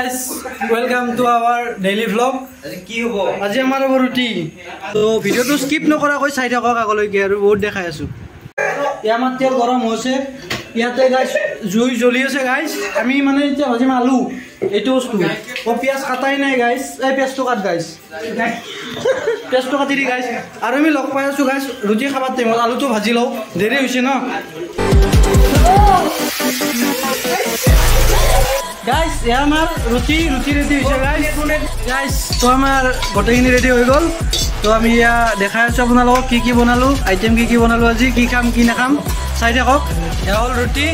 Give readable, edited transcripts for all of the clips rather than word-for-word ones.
Guys, welcome to our daily vlog. কি হ'ব আজি? আমাৰ হ'ব ৰুটি। তো ভিডিঅ'টো স্কিপ নকৰাকৈ চাই থাকক আগলৈকে, আৰু বহুত দেখাই আছোঁ। ইয়াৰ আমাৰ তেল গৰম হৈছে, ইয়াতে গাইছ জুই জ্বলি আছে। গাইছ, আমি মানে এতিয়া ভাজিম আলু, এইটো বস্তু। অ' পিঁয়াজ কাটাই নাই গাইছ। এই পিঁয়াজটো কাট গাইছ, পিঁয়াজটো কাটি দি গাইছ। আৰু আমি লগ পাই আছোঁ গাইছ ৰুটি খাবাৰ টাইমত। আলুটো ভাজি লওঁ, দেৰি হৈছে ন। গাইছ, এয়া আমাৰ ৰুটি ৰেডি হৈছে গাইছ। গাইছ, তো আমাৰ গোটেইখিনি ৰেডি হৈ গ'ল। তো আমি এয়া দেখাই আছোঁ আপোনালোকক কি কি বনালোঁ, আইটেম কি কি বনালোঁ, আজি কি খাম কি নাখাম চাই থাকক। এয়া হ'ল ৰুটি।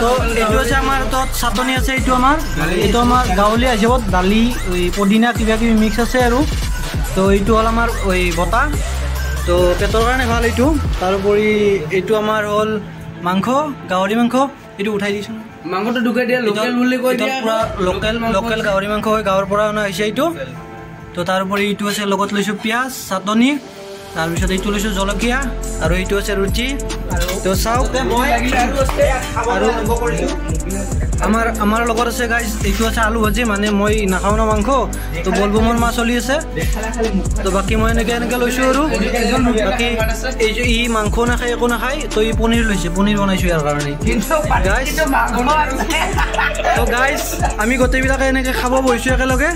তো এইটো আছে আমাৰ তাত চাটনি আছে। এইটো আমাৰ গাঁৱলীয়া হিচাপত দালি, এই পদিনা কিবা কিবি মিক্স আছে। আৰু তো এইটো হ'ল আমাৰ এই বটা, তো পেটৰ কাৰণে ভাল এইটো। তাৰোপৰি এইটো আমাৰ হ'ল মাংস, গাহৰি মাংস। এইটো উঠাই দিছোঁ। মাংসটো ঢুকাই দিয়া, লোকেল বুলি কৈ দিয়া। পুৰা লোকেল গাহৰি মাংস হয়, গাঁৱৰ পৰা অনা হৈছে এইটো। তো তাৰোপৰি এইটো আছে, লগত লৈছোঁ পিঁয়াজ চাটনি, তাৰপিছত এইটো লৈছোঁ জলকীয়া, আৰু এইটো আছে ৰুটি। তো চাওক, আৰু আমাৰ লগত আছে গাইজ, এইটো আছে আলু ভাজি। মানে মই নাখাওঁ ন মাংস, তো বলবমৰ মাছ চলি আছে। তো বাকী মই এনেকৈ এনেকৈ লৈছোঁ। আৰু বাকী এই যে ই মাংস নাখায়, একো নাখায়, তো ই পনীৰ লৈছে, পনীৰ বনাইছোঁ ইয়াৰ কাৰণে গাইজ। তো গাইজ, আমি গোটেইবিলাকে এনেকৈ খাব বহিছোঁ একেলগে।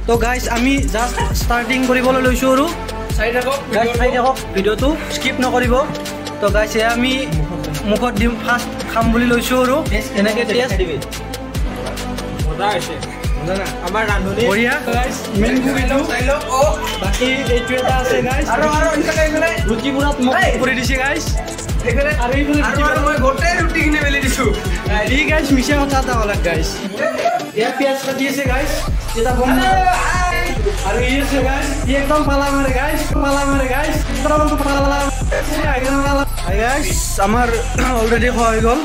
তো গাইজ, আমি জাষ্ট ষ্টাৰ্টিং কৰিবলৈ লৈছোঁ আৰু চাই থাকক। গাইজ, চাই থাকক ভিডিঅ'টো, স্কিপ নকৰিব। তো গাইজ, এয়া আমি মুখত দিম, ফাৰ্ষ্ট খাম বুলি লৈছোঁ আৰু এনেকৈ টেষ্ট। মজা হৈছে আমাৰ ৰান্ধনি। বঢ়িয়া গাইজ, মেইন কুক। বাকী এইটো এটা আছে গাইজ। আৰু আৰু এইফালে এইফালে ৰুটি পুৰাত মোক কৰি দিছে গাইজ। এইফালে। আৰু এইফালে আৰু আৰু মই গোটেই ৰুটিখিনি মেলি দিছো। ই গাইজ, মিছা কথা এটা ক'লাক গাইজ। ইয়াত পিঁয়াজ কাটি আছে গাইজ, এটা বম। আৰু ই আছে গাইজ, ই একদম পালা মাৰে গাইজ, পালা মাৰে গাইজ, একদম পালা গাইজ। আমাৰ অলৰেডি খোৱা হৈ গ'ল।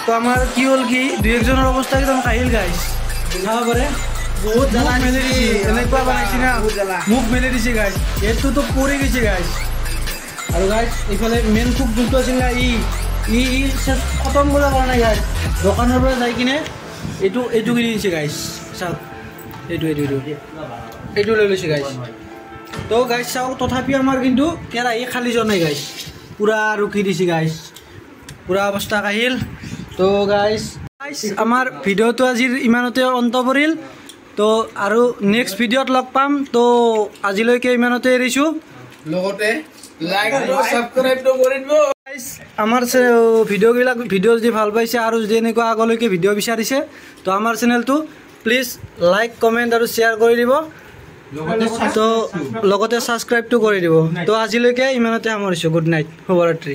তো আমাৰ কি হ'ল কি, দুই একজনৰ অৱস্থা একদম কাহিল গাইজ। খাব পাৰে বহুত জ্বালা। মেলি দিছে, এনেকুৱা বনাইছে না, মুখ মেলি দিছে গাইজ। এইটোতো পৰি গৈছে গাইজ। আৰু গাইজ, এইফালে মেইন কুক যোনটো আছিল না, ই ই ই চেচ খতম কৰিব পৰা নাই গাইজ। দোকানৰ পৰা যাই কিনে এইটো কিনি দিছে গাইজ। চাওক, এইটো লৈ লৈছে গাইজ। তো গাইজ চাওক, তথাপিও আমাৰ কিন্তু কেৰাহী খালী যোৱা নাই গাইজ, পূৰা ৰুকি দিছে গাইজ, পূৰা অৱস্থা কাহিল। তো গাইজ, আমাৰ ভিডিঅ'টো আজিৰ ইমানতে অন্ত পৰিল। তো আৰু নেক্সট ভিডিঅ'ত লগ পাম। তো আজিলৈকে ইমানতে এৰিছোঁ। লগতে লাইক আৰু ছাবস্ক্ৰাইবটো কৰি দিব। আমাৰ ভিডিঅ'বিলাক, ভিডিঅ' যদি ভাল পাইছে আৰু যদি এনেকুৱা আগলৈকে ভিডিঅ' বিচাৰিছে, তো আমাৰ চেনেলটো প্লিজ লাইক, কমেণ্ট আৰু শ্বেয়াৰ কৰি দিব। তো লগতে ছাবস্ক্ৰাইবটো কৰি দিব। তো আজিলৈকে ইমানতে সামৰিছোঁ। গুড নাইট, শুভৰাত্ৰি।